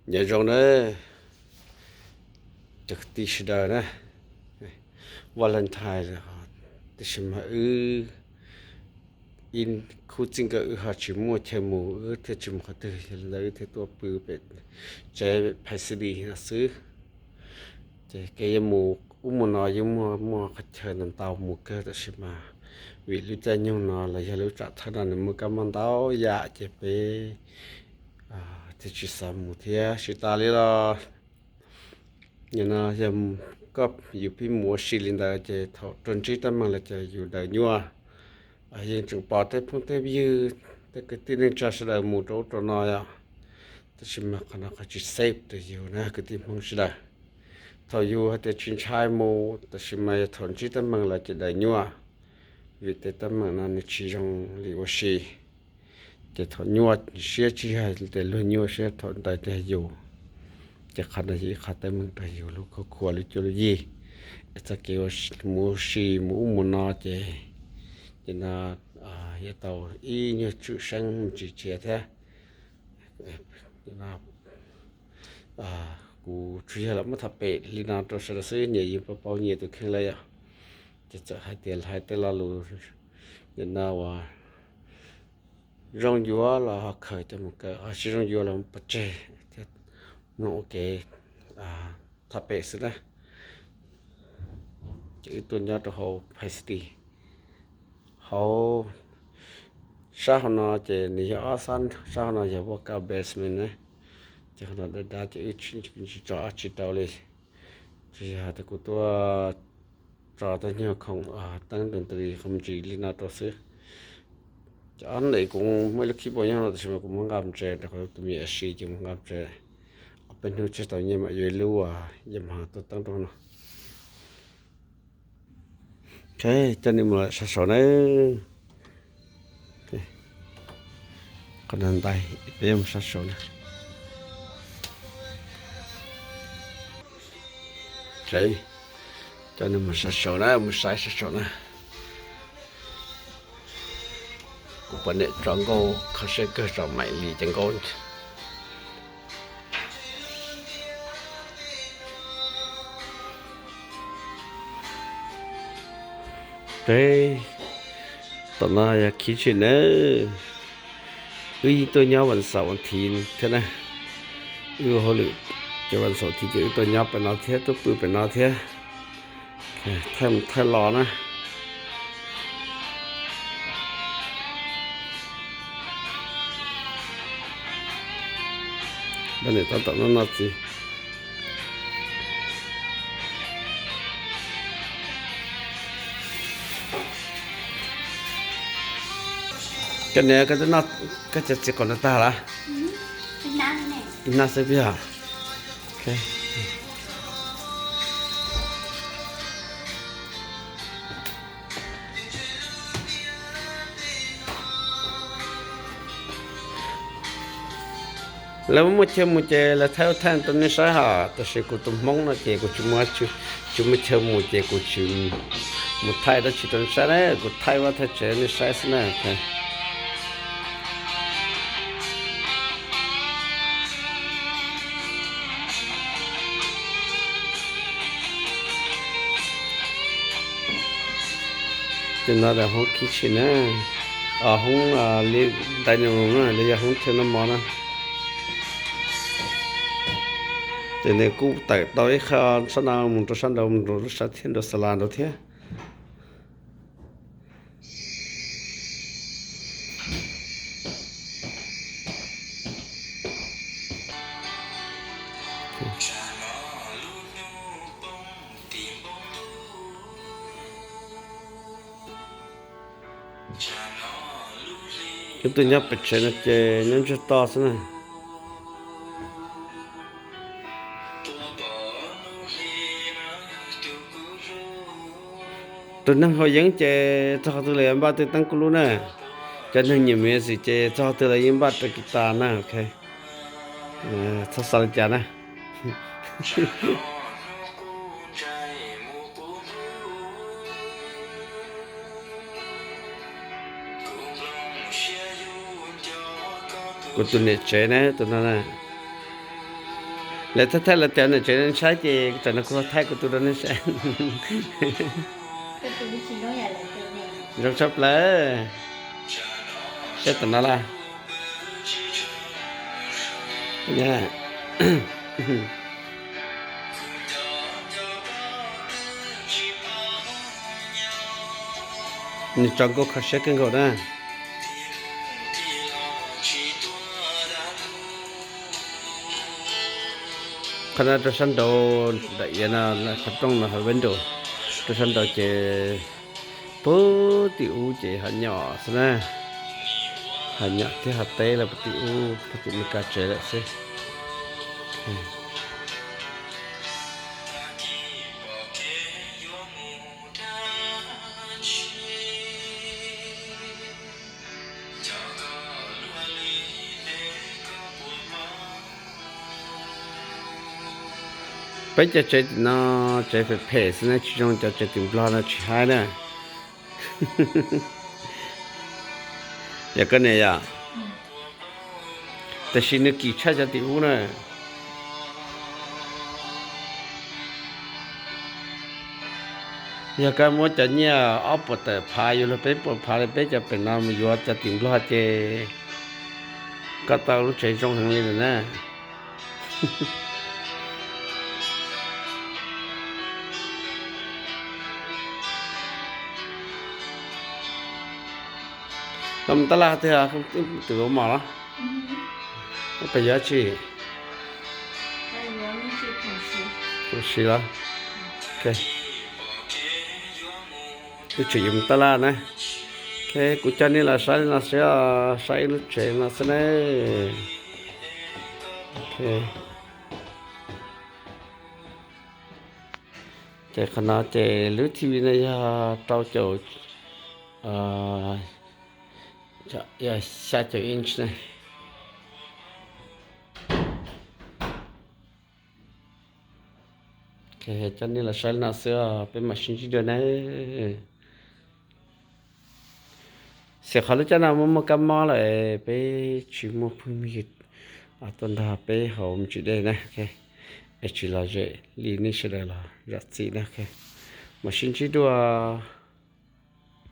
Nyob zoo nawb cov kwv tij sawv daws na, Valentine lawm, tiam sis mas wb ib khub txij nkawm wb ho tsis muaj chaw mus, wb thiaj tsis mus qhov twg, yog li ntawd wb thiaj tuaj pw pem tsev Phais Xi Dis no xwb. Ces kev yuav mus ub mus no yeej muaj, muaj qhov chaw ntau ntau mus kawg, tab sis mas vim lub caij nyoog no los yog lub tsam thawj no nws muaj kab mob ntau yam ces peb thiaj tsis xav mus thiab. Tsis tas li los nim no yog koj, yus pib mus ua si li ntawd ces thaum raug ntsib teeb meem lawm ces yus daws nyuaj. Yeej tseem pom tej phooj tej ywg, tej kwv tij neej tsa sawv daws mus rau ub rau no yom, tab sis mas qhov no qhov tsis safe rau yus na kwv tij Hmoob sawv daws. Thaum yus hais tias tsis ntshai mus, tab sis mas yog thaum ntsib teeb meem lawm ces daws nyuaj, vim tej teeb meem no nws tsis zoo li ua si. Ces thaum nyuaj siab tsis yog tias luag nyuaj siab, thaum ntawd yog yus. Ces qhov no yog ib qho teeb meem rau yus lub khuab khua lub cuab lub yig, es txoj kev mus ua si mus ub mus no ces, ces no yuav tau ib nyuag tswm seeb me ntsis tsiav thiab. Kuv tsuas yog los muab tham pem li no rau sawv daws xwb, nyias yeej paub paub nyias tus kheej lawm yom. Ces txawm hais tias hais tej lo lus nim no uas zoo yuav los ho khaws coj mus kawm, ho tsis zoo yuav los pov tseg thiab, mloog ua kev tham pem xwb na. Ces wb tuaj nyob rau hauv Phais Xi Dis, hauv sab hauv no ces nws yog ob sab, sab hauv no yog Workout Basement na. Ces qhov no dab dab ces wb tsis tso dab tsi rau li, tsuas yog tias kuv tuaj tso tej nyuag khoom teeb rau ntawd qhov me ntsis li no rau xwb. Ces ob ntawm kuv muaj ib lub keyboard nyob no tab sis mas kuv muab nqa mus tsev rau qhov tus me nyuam si ces muab nqa mus tsev. Ob peb hnub tseg tau nyiaj mam yuav ib lub Yamaha tuaj teeb rau no. Ok, coj nej mus saib saum na. Qhov no ntais, peb mus saib saum na. Coj nej mus saib saum na, mus saib saib saum na. Kuv poj niam tso nkauj kho siab kawg, tso maim li cov nkauj. Tom no yog kitchen na. Wb yeej tuaj nyob vas xaum vas thiv thiab na. Wb ua hauj lwm ces vas xaum vas thiv ces wb tuaj nyob pem no thiab, tuaj pw pem no thiab. Thaij mus thaij los na. Poj niam tab tom noj noj txiv. Koj niam, koj twb noj koj cov txiv qaub no tag lawm? Ib hnab xwb pib os. Lawv muaj chaw mus ces lawv thaij ua thaij rau nej saib hos, tab sis kuv tus Hmoob no ces kuv tsis muaj, tsis muaj chaw mus ces kuv tsis mus thaij dab tsi rau nej saib na, kuv thaij vaj thaij tsev nej saib xwb na. Ces no yog hoob kitchen na, hoob dining room na, los yog hoob chaw noj mov na. Ces nws kuj tawm tau ib qho sab no mus rau sab nraud, mus rau lub sab thiab, rau sala nraud thiab. Wb tuaj nyob pem tsev no ces nyob ntsiag to xwb na. Tus neeg haus yeeb ces txog qhov twg los yuav npaj tej teeb kuj lub na. Cov neeg nyiam music ces txog qhov twg los yeej npaj rau guitar na, ok. Txhob xav li cas na. Kuv tus niam tsev na, tus no na. Lawv thaij thaij lawv tias nws tsev saib ces tsam no kuv thaij kuv tus rau nej saib. Zoo tshaj plaws. Saib tom no lawm. Nws tso nkauj kho siab kawg nkaus na. Qhov no rau sab nraud, daim iav no, qhov rooj no hauv window, rau sab nraud ces puag tim ub ces ho nyom xwb na. Ho nyom thiab ho teb lawm puag tim ub, puag tim Meskas tsev lawm xwb. Peb cov tsev tim no, tsev phem phem xwb na, tsis zoo cov tsev tim Nplog no tsis haib na. Yog koj niam yom? Tiam sis nws kim tshaj cov tim ub na. Yog koj muab cov nyiaj ob puas tawm phav yuav luag peb puas phav li peb cov pem no mus yuav cov tim Nplog ces koj tau lub tsev zoo heev li lawm na. Koj mus tab laj twg? Tus ua mos los? Peb yuav tsi? Tus si los? Wb tseem yuav mus tab laj na. Kuv coj nej los saib li no xwb os, saib ib lub tsev no xwb na. Ces qhov no ces lub T V no yog rau caum, yog xya caum inch na. Coj nej los saib li no xwb os, peb mam sib ntsib dua na. Xyov qhov lub caij no muaj muaj kab mob lawm, peb tsis muaj phooj ywg tuaj nrog peb haus me ntsis dej na, es tsis los zem li nej sawv daws los zam txim na. Mam sib ntsib dua.